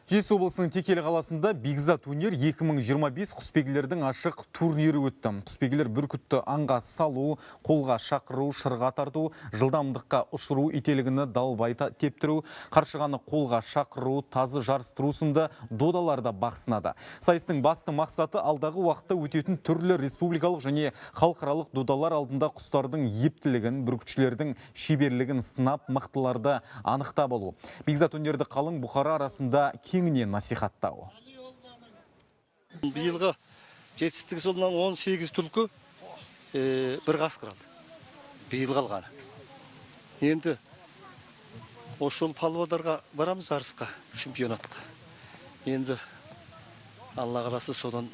Жетісу облысының Текелі қаласында «Бекзат өнер 2025» құсбегілердің ашық турнирі өтті. Құсбегілер бүркітті аңға салу, қолға шақыру, шырға тарту, жылдамдыққа ұшыру, ителгіні далбай тептіру, қаршығаны қолға шақыру, тазы жарыстыру сынды додаларда бақ сынады. Сайыстың басты мақсаты – алдағы уақытта өтетін түрлі республикалық және халықаралық додалар алдында құстардың ептілігін, бүркітшілердің шеберлігін сынап, мықтыларды анықтап алу. Бекзат өнерді қалың бұқара арасында кеңінен насихаттау. Биылғы жетістігі сол мынау 18 түлкі, бір қасқыр алды. Биылғы алғаны. Енді осы жолы Павлодарға барамыз жарысқа, чемпионатқа. Енді Алла қаласа, содан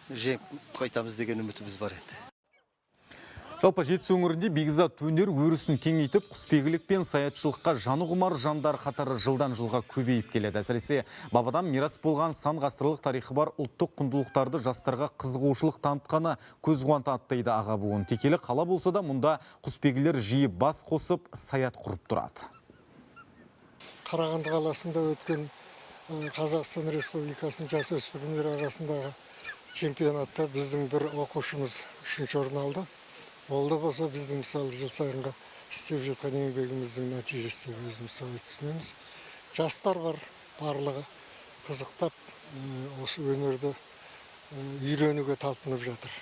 жеңіп қайтамыз деген үмітіміз бар енді. Жалпы, Жетісу өңірінде бекзат өнер өрісін кеңейтіп, құсбегілік пен саятшылыққа жаны құмар жандар қатары жылдан жылға көбейіп келеді. Әсіресе бабадан мирас болған сан ғасырлық тарихы бар ұлттық құндылықтарды жастарға қызығушылық танытқаны көз қуантады, дейді аға буын. Текелі қала болса да, мұнда құсбегілер жиі бас қосып, саят құрып тұрады. Қарағанды қаласында өткен Қазақстан Республикасының жасөспірімдер арасындағы чемпионатта біздің бір оқушымыз үшінші орын алды. Ол да болса біздің, мысалы, жыл сайынғы істеп жатқан еңбегіміздің нәтижесі деп өзіміз солай түсінеміз. Жастар бар, барлығы қызықтап, осы өнерді үйренуге талпынып жатыр.